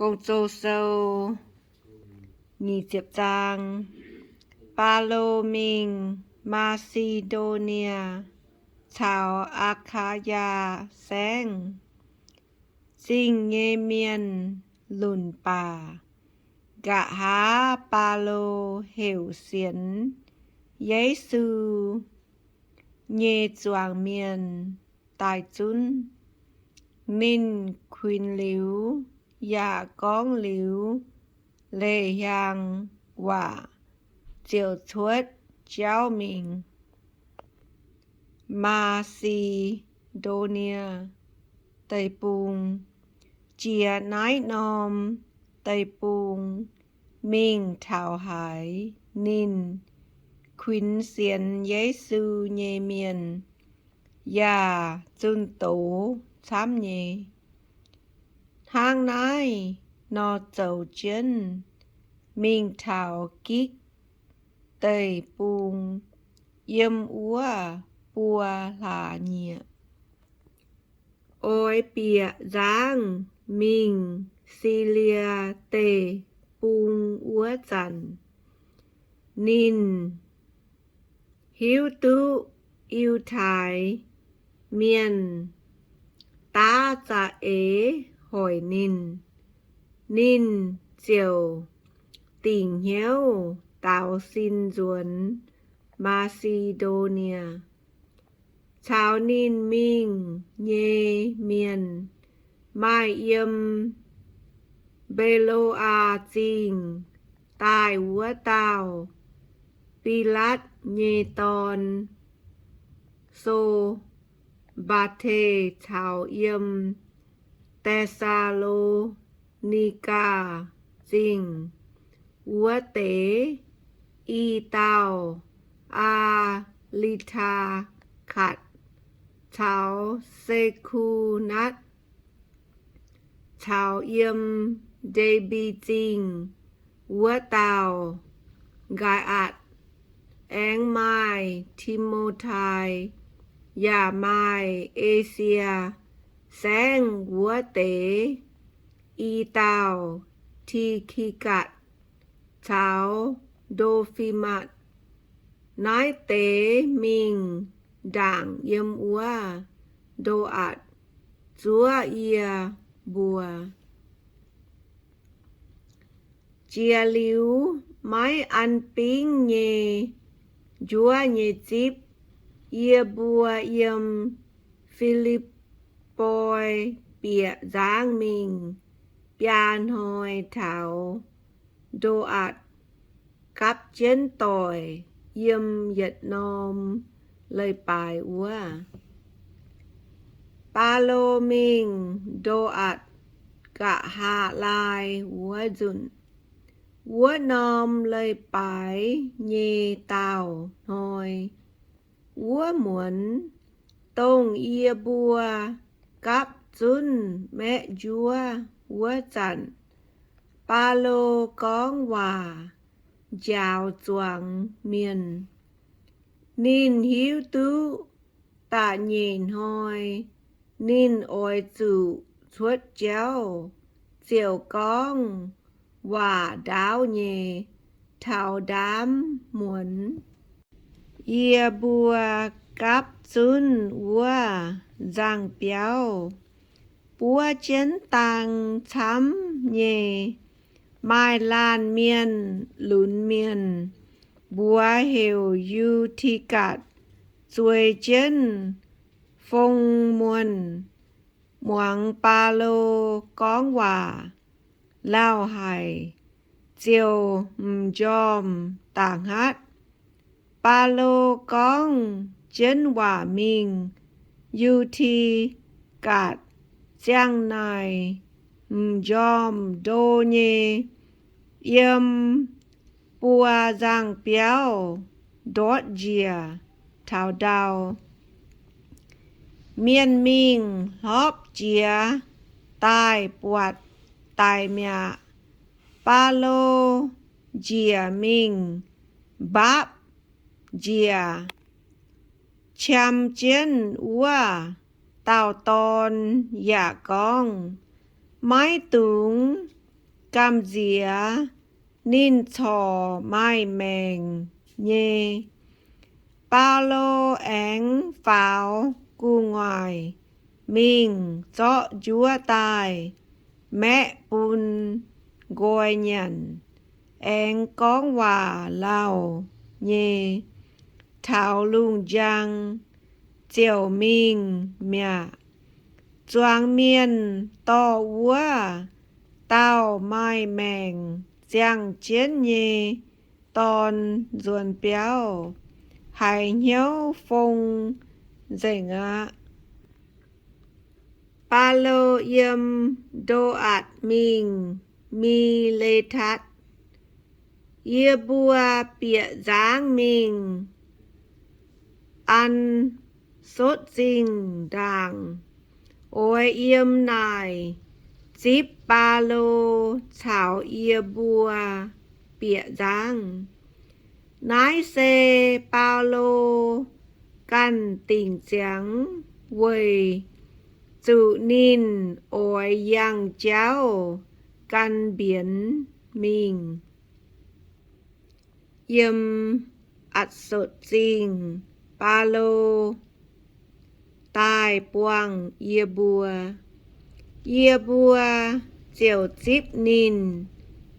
Gong-Zoh Sou nyic ziepc zaang. Baulo mingh Maa^si^ndo^nie caux Aa^kaa^yaa Saengv. Zingh nyei mienh lunc baac nqa'haav Baulo heuc sienx Yesu nyei zuangx mienh daaih zunv. Ninh kuinx liuz yaac gorngv liuz leih hiaang waac ziouc cuotv jauv mingh Maa^si^ndo^nie Deic-Bung. Jiex naaiv norm deic-bung mingh taux haaix, ninh kuinx sienx Yesu nyei mienh yaac zunh doz camv nyei. Hnangv naaiv nor zoux jienv mingh taux Gikc Deic-Bung, yiem wuov buo hlaax nyieqc. Oix bieqc nzangv mingh Silie Deic-Bung wuov zanc, ninh hiuv duqv Yiutai Mienh daav za'eix hoic ninh. Ninh ziouc dingc hnyouv daaux sin nzuonx Maa^si^ndo^nie. Caux ninh mingh nyei mienh maaih yiem Mbe^lo^aa Zingh daaih wuov dauh Bilatv nyei dorn, So^mbaa^te, caux yiem Te^saa^lo^ni^gaa Zingh wuov deix i dauh Aa^li^taa^katc, caux Se^ku^natv, caux yiem Nde^mbi Zingh wuov dauh Nqaai^atc. Aengx maaih Ti^mo^tai, yaac maaih Esie Saengv wuov deix i dauh Ti^ki^katc caux Ndo^fi^matc. Naaiv deix mingh ndaangc yiem wuov Ndo^atc zuov yie mbuo. Jiex liuz maiv an bingv nyei njuov nyei zipv, yie mbuo yiem Fi^lipv^poi bieqc nzangv mingh biaa hnoi taux Ndo^atc, gapv jienv doic yiem yietc norm leiz-baaix wuov. Baulo mingh Ndo^atc nqa'haav laai wuov nzunc, wuov norm leiz-baaix nyei daauh hnoi wuov muonz, dongh yie mbuo gapv zunv maeqv njuov wuov zanc, Baulo gorngv waac njaaux zuangx mienh. Ninh hiuv duqv da'nyeic hnoi ninh oix zuqc cuotv jauv ziouc gorngv waac ndaauv nyei taux ndaamv muonz. Yie mbuo gapv zunv wuov nzangh biauv buov jienv dang camv nyei. Maaih laanh mienh lunx mienh, mbuox heuc Yu^ti^gatc, zueiz jienv fong muonh, muangx Baulo gorngv waac lauh haic, ziouc m'njormh da'hngaqv. Baulo gorngv jienv waac mingh Yu^ti^gatc ziang naaic, m'njormh ndo nyei, yiem buo nzangh biauv ndortv njiec taux ndau. Mienh mingh hlopv jiex daaih buatc daic mi'aqv. Baulo njiec mingh mbapv njiec, qam jienv wuov dauh dorn yaac gorngv, Maiv dungx gamh nziex ninh corc maaih maengc nyei. Baulo aengx faaux gu'nguaaic mingh zorqv njuov daaih maeqv bun nqoi nyanc, aengx gorngv waac lauh nyei taux lungh njang ziouc mingh mi'aqv. Zuangx mienh dorh wuov dauh maaih maengc ziangh jienv nyei dorn nzuonx biauv, haiz hnyouv fong nzengc aqv. Baulo yiem Ndoatc mingh Miletatv. Yie mbuo bieqc nzangv mingh An^sotv Zingh ndaangc, oix yiem naaic zipv Baulo caux yie mbuo bieqc nzangv. Naaiv se Baulo ganh dingc ziangx weic zuqc ninh oix yangh jauv gan mbienx mingh. Yiem Atc^sotv Zingh, Baulo daaih buangh yie mbuo. Yie mbuo ziouc zipv ninh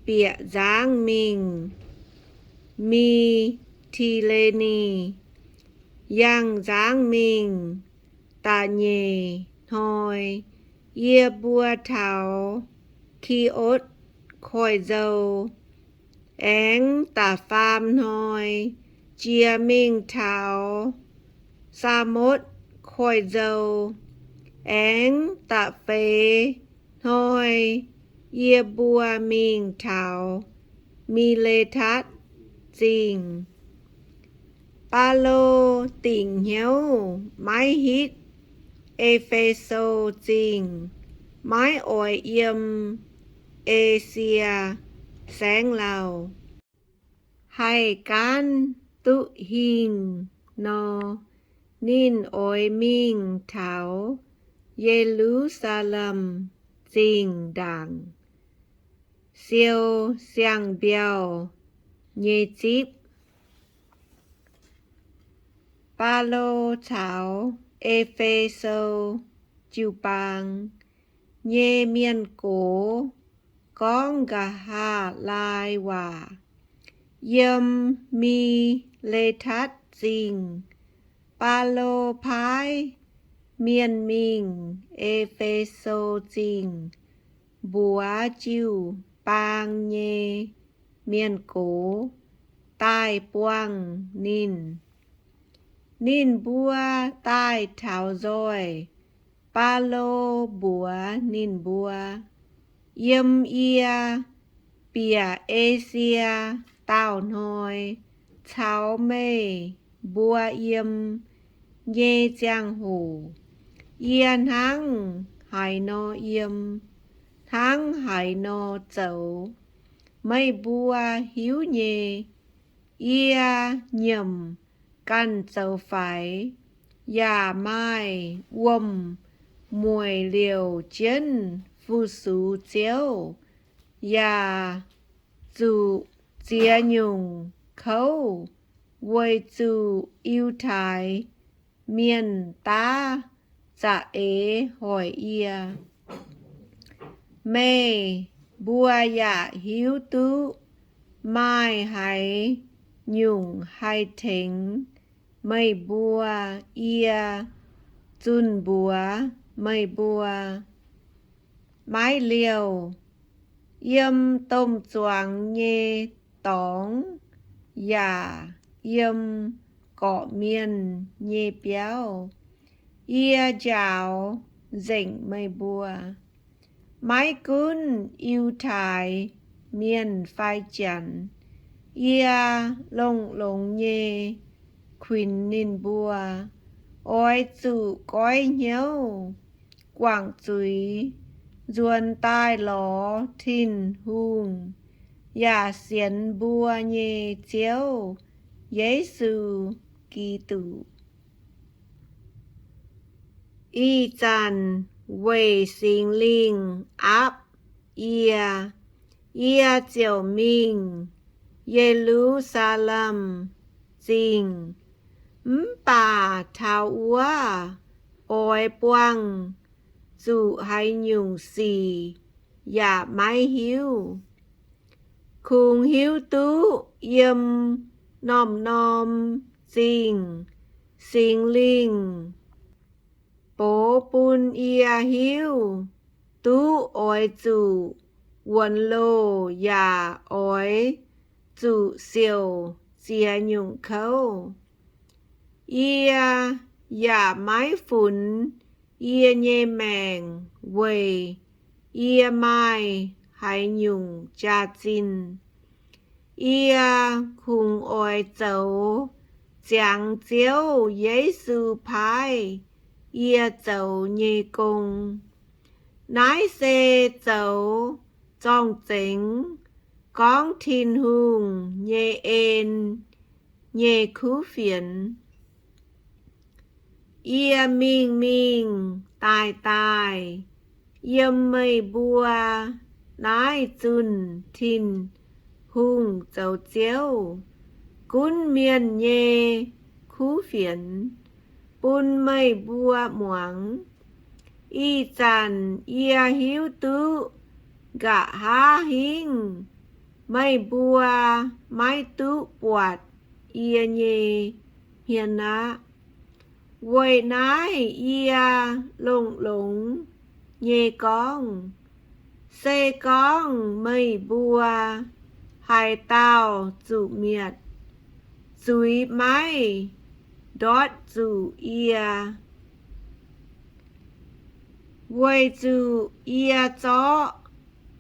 bieqc nzangv mingh Mi^ti^le^ni. Yangh nzangv mingh da'nyeic hnoi, yie mbuo taux Ki^otv Koiv-Nzou, aengx da'faam hnoi jiex mingh taux Saa^motv Koiv-Nzou, aengx da'feix hnoi yie mbuo mingh taux Miletatv Zingh. Baulo dingc hnyouv maiv hitv E^fe^so Zingh, maiv oix yiem Esie Saengv Lauh. Haih gaanv duqv hingh nor, ninh oix mingh taux Ye^lu^saa^lem Zingh ndaangc siou siang-mbiauh nyei zipv. Baulo caux E^fe^so jiu-baang nyei mienh gox gorngv nqa'haav laai waac. Yiem Mi^le^tatv Zingh, Baulo paaiv mienh mingh E^fe^so Zingh mbuox jiu-baang nyei mienh gox daaih buangh ninh. Ninh mbuo daaih taux nzoih, Baulo mbuox ninh mbuo, Yiem yie bieqc Esie daauh hnoi caux meih mbuo yiem nyei ziangh hoc, yie hnangv haaix nor yiem, hnangv haaix nor zoux, meih mbuo hiuv nyei. Yie nyiemc ganh zoux faix, yaac maaih wuom-mueic liouc jienv fu-sux Ziouv, yaac zuqc ziex nyungc kouv weic zuqc Yiutai Mienh daav za'eix hoic yie. Meih mbuo yaac hiuv duqv maaih haaix nyungc haih tengx meih mbuo yie zunh mbuox meih mbuo. Maiv liouh, yiem domh zuangx nyei dorngx yaac yiem gorqv-mienh nyei biauv, yie njaaux nzengc meih mbuo. Maiv gunv Yiutai Mienh fai Janx, yie longx-longx nyei kuinx ninh mbuo, oix zuqc goiv hnyouv guangc zuiz nzuonx daaih lorz Tin-Hungh yaac sienx mbuo nyei Ziouv Yesu Giduc. Ih zanc weic Singx Lingh aapv yie, Yie ziouc mingh Ye^lu^saa^lem Zingh. Mv baac taux wuov oix buangh zuqc haaix nyungc sic yaac maiv hiuv. Kungx hiuv duqv yiem norm-norm zingh Singx Lingh box bun yie hiuv duqv oix zuqc wuonx loh yaac oix zuqc siouc ziex nyungc kouv. Yie yaac maiv funx yie nyei maengc weic yie maaih haaix nyungc jaax-zinh. Yie kungx oix zoux ziangx Ziouv Yesu paaiv yie zoux nyei gong. Naaiv se zoux zorng-zengx gorngv Tin-Hungh nyei en nyei kuv fienx. Yie mingh mingh daaih daaih yiem meih mbuo naaiv zunh Tin-Hungh zoux Ziouv, gunv mienh nyei kuv fienx, bun meih mbuo muangx. Ih zanc yie hiuv duqv nqa'haav hingv meih mbuo maiv duqv buatc yie nyei hmien aqv. Weic naaiv yie longx-longx nyei gorngv, se gorngv meih mbuo haaix dauh zuqc mietc, zuiz maiv ndortv zuqc yie. Weic zuqc yie zorqv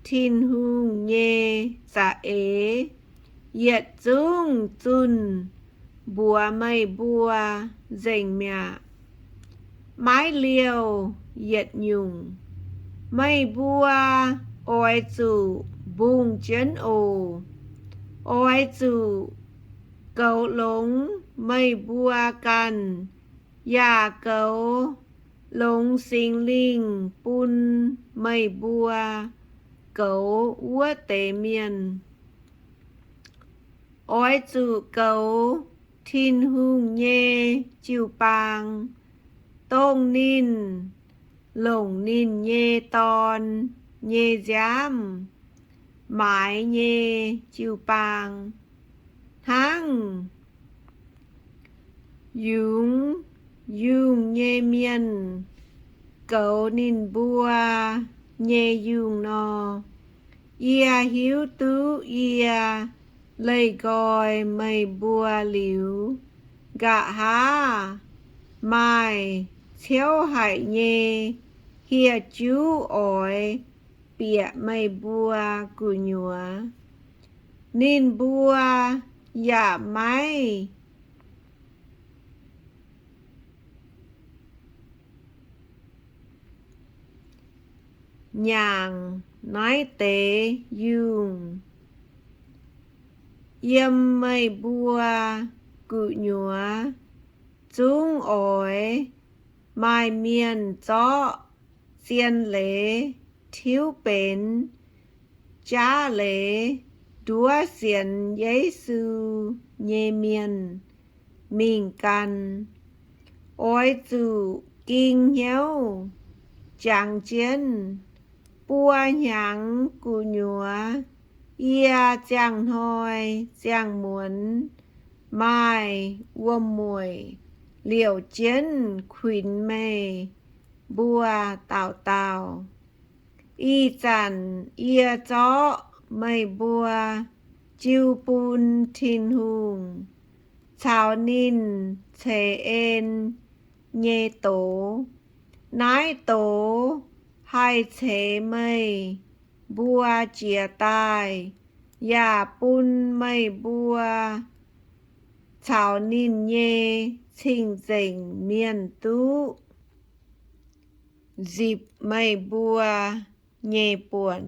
Tin-Hungh nyei za'eix yietc zungv zunh mbuox meih mbuo nzengc mi'aqv. Maiv liouh yietc nyungc, meih mbuo oix zuqc mbungh jienv oc. Oix zuqc goux longx meih mbuo ganh, yaac goux longx Singx Lingh bun meih mbuo goux wuov deix mienh. Oix zuqc goux Tin-Hungh nyei jiu-baang, dongh ninh longc ninh nyei Dorn nyei nziaamv maaiz nyei jiu-baang, hnangv yungz yungh nyei mienh goux ninh mbuo nyei yungh nor. Yie hiuv duqv yie leih nqoi meih mbuo liuz, nqa'haav maaih ciouv haic nyei hieh juv oix bieqc meih mbuo gu'nyuoz. Ninh mbuo yaac maiv nyaangc naaiv deix yungh. Yiem meih mbuo gu'nyuoz zungv oix maaih mienh zorqv zien leiz tiuv benx jaav leiz nduov sienx Yesu nyei mienh mingh gan. Oix zuqc ging hnyouv jangx jienv. Buo hnyangx gu'nyuoz yie ziangh hnoi ziangh muonz maaih wuom-mueic liouc jienv kuinx meih mbuo dauh dauh. Ih zanc yie zorqv meih mbuo jiu bun Tin-Hungh caux ninh ceix en nyei doz. Naaiv doz haih ceix meih mbuo jiez daaih, yaac bun meih mbuo caux ninh nyei cing-nzengc mienh duqv nzipc meih mbuo nyei buonc.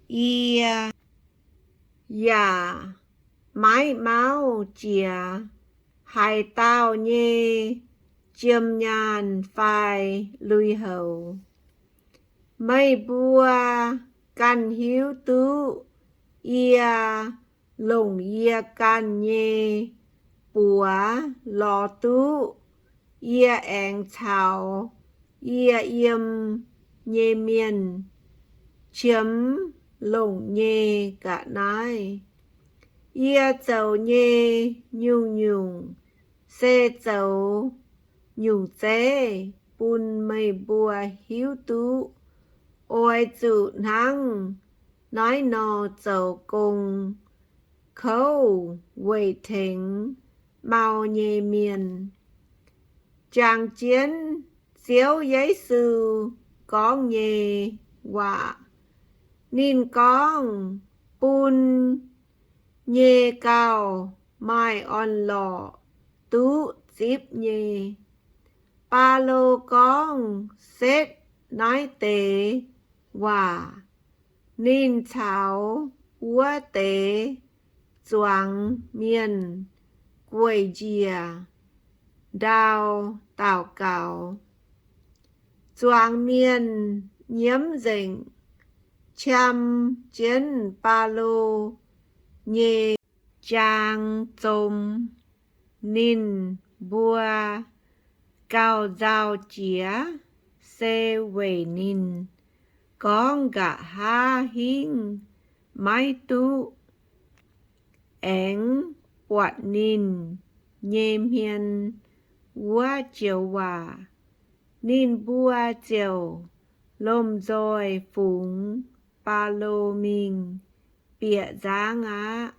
Yie yaac maiv mauv jiex haaix dauh nyei jiem nyaanh fai lui-houx. Meih mbuo ganh hiuv duqv yie longc yie ganh nyei buoz lorz duqv yie aengx caux yie yiem nyei mienh qiemx longc nyei ga'naaiv. Yie zoux nyei nyungc-nyungc se zoux nyungc zeiv bun meih mbuo hiuv duqv oix zuqc hnangv naaiv nor zoux gong kouv weic tengx mau nyei mienh. Jangx jienv Ziouv Yesu gorngv nyei waac. Ninh gorngv, Bun nyei gauh maaih orn-lorqc duqv zipv nyei. Baulo gorngv setv naaiv deix waac, ninh caux wuov deix zuangx mienh gueic njiec ndau daux gaux. Zuangx mienh nyiemv nzengc, qam jienv Baulo nyei jaang zom. Ninh mbuo gauh nzauh jiex se weic ninh gorngv nqa'haav hingv maiv duqv aengx buatc ninh nyei hmien wuov joux waac. Ninh mbuo ziouc lomh nzoih fungx Baulo mingh bieqc nzangv aqv.